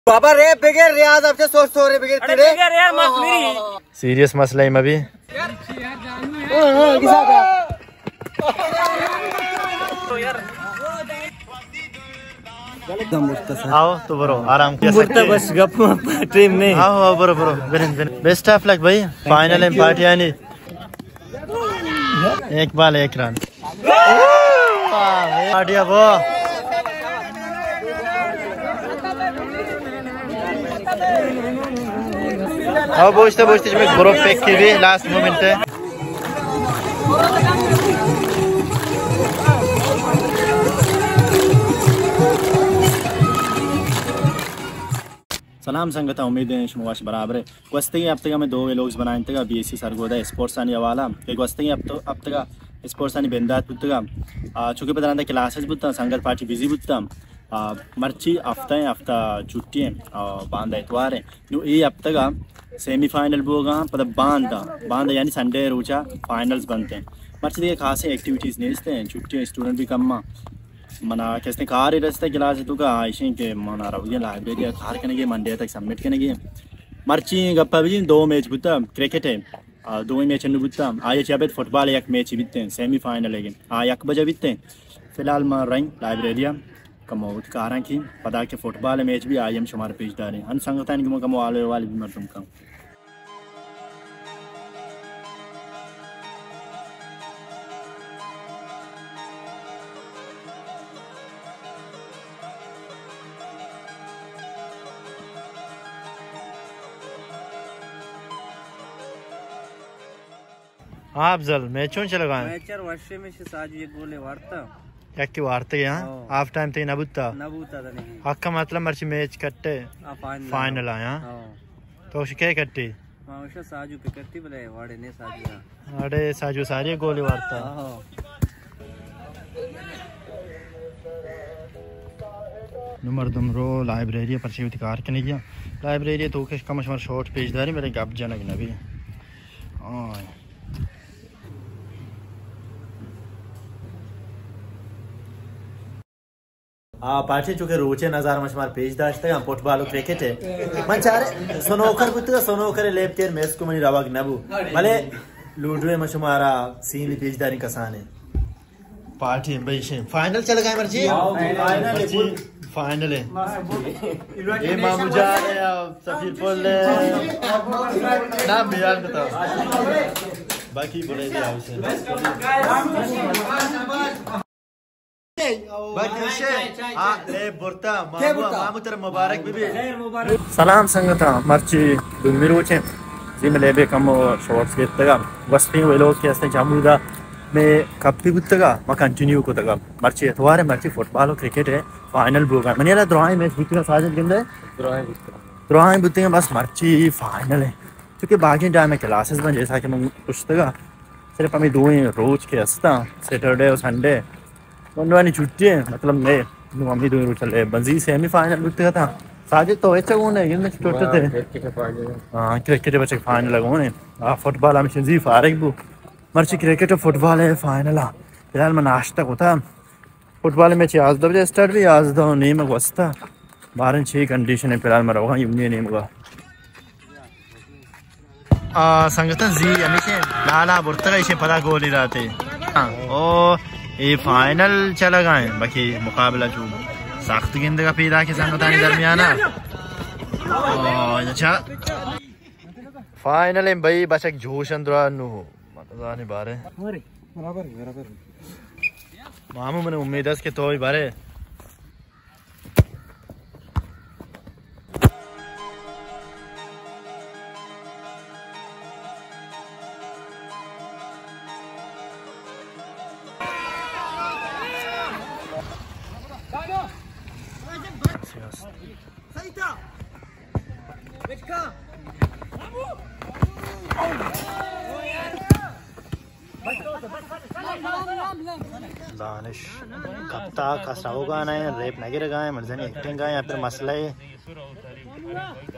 بابا ریپ بگر، ریاض اب سے سور سورے بگر اڑے تیرے۔ بگر یار، مت میری۔ سیریس مسئلہ ہی مبی۔ ہاں، ہاں، کسا تھا؟ آؤ تو برو، آرام کیا برتا سکتے۔ بس گپ مپ ٹیم نہیں۔ آؤ، آؤ، برو، برو، برن، برن۔ بیسٹ آف لک بھائی، فائنل ایں پارٹی آنی۔ ایک بال ایک رن۔ پارٹی ابو۔ آؤ، بوجھتے، بوجھتے، جو گروپ پیک کی بھی لاسٹ مومنٹ ہے۔ سلام سنگتاں، امید ایں شما وش برابر ئے۔ گوستگیں ہپتگا مئے دو ویلوگز بنائینتگا، بی ایس سی سرگودھا اسپورٹس آنی حوالہ کہ گوستگیں ہپت-، ہپتگا اسپورٹس آنی بندات بوتگا۔ آ، چونکہ پدا رندا کلاسز بوتاں، سنگت پارٹی بزی بوتاں۔ آ، مرچی ہفتہ ایں، ہفتہ چھٹی ایں، آ، باندا اتوار ایں۔ نوں اے ہپتگا سیمی فائنل بوگا، پدا باندا، باندا یعنی سنڈے روچا فائنلز بنت ایں۔ مرچی دگہ خاصیں ایکٹیویٹیز نیست ایں، چھٹی ایں، اسٹوڈنٹ بھی کم آں۔ منا کسے کارے رستہ کلاس توکا، آ، ایشیں کہ منا روگی لائبریری کار کنگی، منڈے تک سبمٹ کنگی۔ مرچی گپا بجیں دو میچ بوتا، کرکٹ ایں، آ، دوئیں میچ انو بوتا، آئی چہ ابید فٹبال یک میچ بیتیں، سیمی فائنل ایں، آ، یک بجہ بیتیں۔ فی الحال ما رئیں لائبریری، کمو وت کاراں کی، پدا کہ فٹبال میچ بھی آئی ہم شمار پیش داریں۔ ان سنگتانی گمو کمو آلو والی بھی مردم کم۔ ہاں افضل، میچ چون چلگا ایں؟ میچ ار وشے، میچ ساجو یک گولے وارتا۔ یکے وارتگے، ہاں؟ ہاں۔ ہاف ٹائم تئی نہ بوتا؟ نہ بوتا تھا نہیں۔ حق مطلب مرچی میچ کٹے؟ ہاں، فائنل فائنل آیا۔ ہاں۔ تو شکے کٹی؟ ما وشا ساجو پہ کٹی بلے واڑے نے ساجو نا۔ اڑے ساجو ساری گولی وارتا۔ ہاں۔ نوں مردم رو لائبریری پرچے وتی کار کنگی۔ لائبریری توکا کم شمار شارٹ پیش داریں، بلے گپ جنگ نبی۔ ہاں۔ آ، پارٹی چونکہ روچے نظر ما شمار پیش داشتگ، ہم فٹبال و کرکٹ ایں۔ من چارے سنوکر بوتگا، سنوکر لیب تیر میس کو منی روگ نبو۔ بلے لوڈو ما شمارا سین پیش داریں کسانے۔ پارٹی بھائی شے فائنل چلگا ایں مرچی؟ ہاں، فائنل ایں۔ مرچی فائنل ایں۔ اے مامو جان ایں، سفیر پل ایں۔ نام بیان بتاؤ۔ باقی بولے دے آؤ سے۔ باقی شے، ہاں، لے برتا، مامو، مامو ترا مبارک بی بی۔ سلام سنگتاں، مرچی دومی روچ ایں، زی مئے لیبے کمو شارٹس گیتگا، گوستگیں ویلوگ کہ استیں چمودا مئے کپی بوتگا، ما کنٹینیو کتگا۔ مرچی اتوار ایں، مرچی فٹبال و کرکٹ ایں، فائنل بوگا۔ منی ہیالا دراہیں میچ بوتگا، ساجد گندے؟ دراہیں بوتگا۔ دراہیں بوتگا، بس مرچی فائنل ایں۔ چونکہ باقی ٹائم کلاسز بنت، جیسا کہ من گوشتگا، صرف ہمے دوئیں روچ کہ استاں، سیٹرڈے و سنڈے، انوانی چھٹی ایں، مطلب نئے، نوں ہمے دوئیں روچ لے بنزی سیمی فائنل بوتگ اتاں۔ ساجد تو ہچ گون ئے، گند ٹوٹتے۔ ہاں، کرکٹ بچک فائنل گون ایں۔ آ، فٹبال ہمیشہ زی فارغ بو۔ مرچی کرکٹ و فٹبال ایں فائنل آ۔ فی الحال من ناشتہ کتا۔ فٹبال میچ یازدہ بجے اسٹارٹ بی، یازدہ و نیم گوستا۔ باریں چی کنڈیشن ایں، فی الحال من روگاں یونی نیمگا۔ آ، سنگتاں زی ہمیشہ لالا برتگا، ایشی پدا گولی داتے۔ ہاں، او، اے فائنل چلگا ایں، باقی مقابلہ چو سخت گندگا پیداک ایں سنگتانی درمیانا۔ او، اچھا۔ فائنل ایں بھائی، بچک جوش اندرا نو۔ مزانی بارے۔ برابر، برابر۔ مامو، من امید است کہ تو ہی بارے۔ دانش کپتا، کس روگا نہ ایں، ریپ نہ گرگا ایں، مرزانی ایکٹنگ ایں یا پھر مسئلہ ایں۔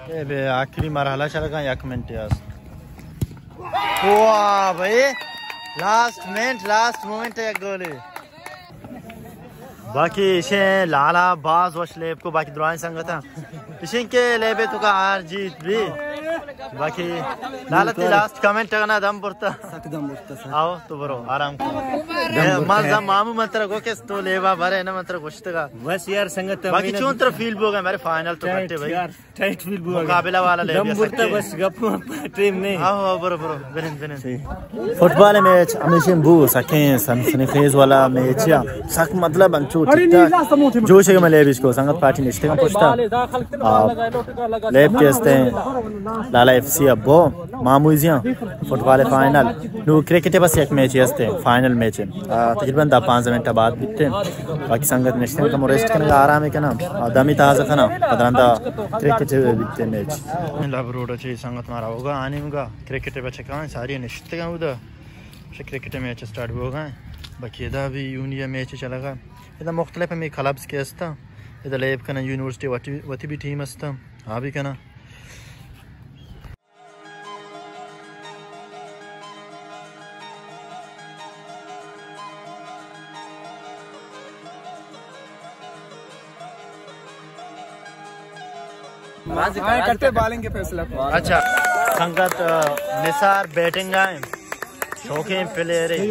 اے بے آخری مرحلہ چلگا، یک منٹ است۔ واہ بھائی، لاسٹ منٹ، لاسٹ مومنٹ، یک گولی۔ باقی ایشیں لالا باز وش لیب کو، باقی درائیں سنگتاں ایشیں کہ لیبے تو کا ہار جیت بھی۔ باقی لالا تی لاسٹ کمنٹ اگنا دم برتا۔ سک دم برتا سر۔ آؤ تو برو آرام کو۔ دم برتا۔ مال زم مامو من ترا گو کہ تو لیبا برے نا من ترا گوشتگا۔ بس یار سنگت باقی چون ترا فیل بوگا میرے فائنل تو کٹے بھائی۔ ٹائٹ فیل بوا۔ مقابلہ والا لے دم بیا برتا سکے۔ بس گپ ما ٹیم نہیں۔ آہو، آہو، برو، برو، بنند، بنند۔ فٹبال میچ ہمیشہ بو سکیں سنسنی خیز والا میچ یا سک مطلب انچو ٹھیک ٹھاک جوش ہے کہ میں لیب اس کو سنگت پارٹی نشتے کا پوچھتا۔ آ، لیب کے استے لالا ایف سی ابو مامویزیاں فٹبال فائنل۔ نو کرکٹ بس یک میچ ہستے، فائنل میچ۔ آ، تقریباً دہ پانزدہ منٹ بعد بیتے۔ باقی سنگت نشتے کم ریسٹ کنگا، آرام کناں۔ آ، دمی تازہ کناں۔ پدا رندا کرکٹ بیتے میچ۔ لب روڈ چے سنگت مارا ہوگا، آنی ہوگا۔ کرکٹ بچکاں ساری نشتگاں ہودا۔ کرکٹ میچ سٹارٹ ہوگا۔ باقی ادا بھی یونیا میچ چلگا۔ ادا مختلف ہمیں کلبز کے ہستا۔ ادا لیب کناں یونیورسٹی وتی، وتی بھی ٹیم ہستا۔ آ بھی کناں۔ ہاں، کٹے بالنگ کے فیصلہ کو۔ اچھا، سنگت، آ، نثار بیٹنگ آئیں، شوقیں پلیئر ہے۔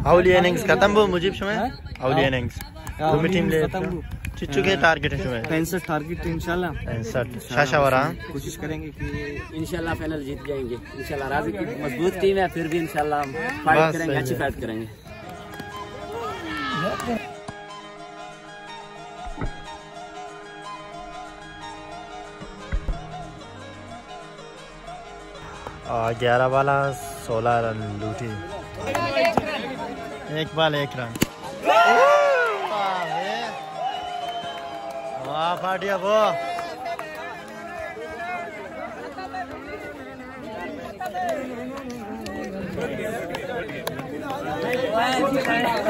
اولی اننگز ختم بو مجیب شمے؟ اولی اننگز۔ ہاں، دومی ٹیم لے ختم بو۔ چچو کے ٹارگٹ ہے شمے؟ پینسٹھ ٹارگٹ ہے انشاءاللہ۔ پینسٹھ۔ شاشا ورا۔ کوشش کریں گے کہ انشاءاللہ فائنل جیت جائیں گے۔ انشاءاللہ راضی کی مضبوط ٹیم ہے، پھر بھی انشاءاللہ ہم فائٹ بس کریں گے، صحیح اچھی ہے۔ فائٹ کریں گے۔ آ، گیارہ بالا سولہ رن لوٹی۔ ایک بال ایک رن۔ واہ، پارٹی ابو۔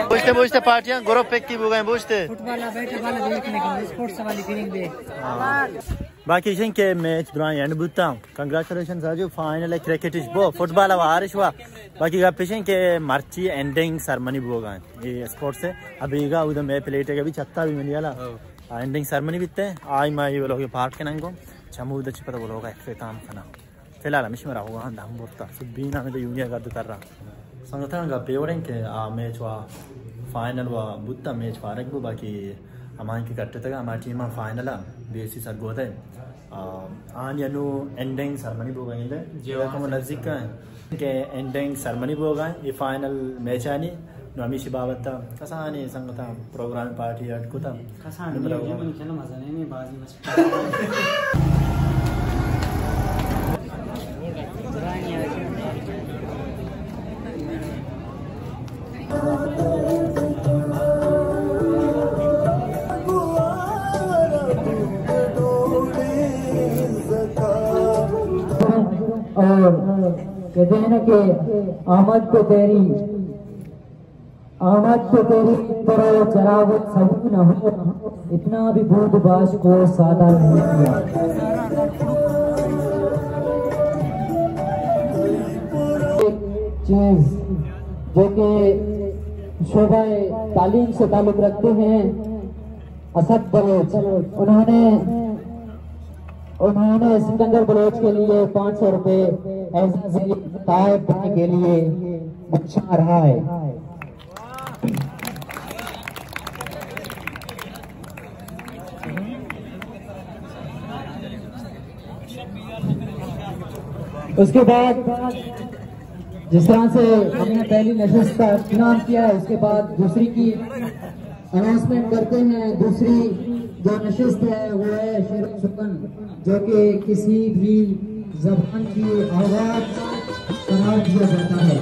بوجھتے، بوجھتے پارٹیاں گروپ پکی بو گئے، بوجھتے۔ فٹبال بیٹے بالا دیکھنے کو، اسپورٹس والی فیلنگ دے۔ ہاں۔ باقی شنگ کے میچ درائیں اینڈ بوتا۔ کنگریچولیشن ساجو، فائنل ہے کرکٹ اش بو، فٹبال وا ہارش وا۔ باقی گپ اش انت کہ مرچی اینڈنگ سرمنی بوگا انت۔ اے اسپورٹس ہے۔ ابھی گا ادھر میں پلیٹ ہے، ابھی چھتا بھی ملی والا۔ ہاں۔ اینڈنگ سرمنی بیتے، آئی ما یہ لوگ پارٹ کنن کو، چمو ادھر چی پتہ وہ لوگ اختتام کنا۔ فی الحال ہمیش مرا ہوا ہم دم برتا۔ سبین ہمیں تو یونیا گرد تر رہا۔ سنگتاں گپ اے وڑیں کہ آ میچ وا فائنل وا بوتا، میچ فارغ بو، باقی ہمائی کہ کٹتگ ہما team final B S C Sargodha. آ، آنی انو اینڈنگ سرمنی بوگا ایں دے۔ جی، ادا کمو نزدیک ایں کہ اینڈنگ سرمنی بوگا ایں، اے فائنل میچ آنی، نو ہمیشی بابت کسانی سنگتاں پروگرام پارٹی اڈ کتا۔ کسانی نمبر یہ منی چلو مزہ نہیں، بازی بس۔ اور کہتے ہیں نا کہ آمد تو تیری، آمد تو تیری، پر چراغ سبو نہ ہو، اتنا بھی بود باش کو سادہ نہیں کیا۔ ایک چیز جو کہ شعبہ تعلیم سے تعلق رکھتے ہیں، اسد بلوچ، انہوں نے، انہوں نے سکندر بلوچ کے لیے پانچ سو روپے اعزازی تحائف دینے کے لیے گلشن رہا ہے۔ اس کے بعد جس طرح سے ہم نے پہلی نشست کا اہتمام کیا ہے، اس کے بعد دوسری کی اناؤنسمنٹ کرتے ہیں۔ دوسری جو نشست ہے وہ ہے شعر و سخن، جو کہ کسی بھی زبان کی آواز قرار دیا جاتا ہے۔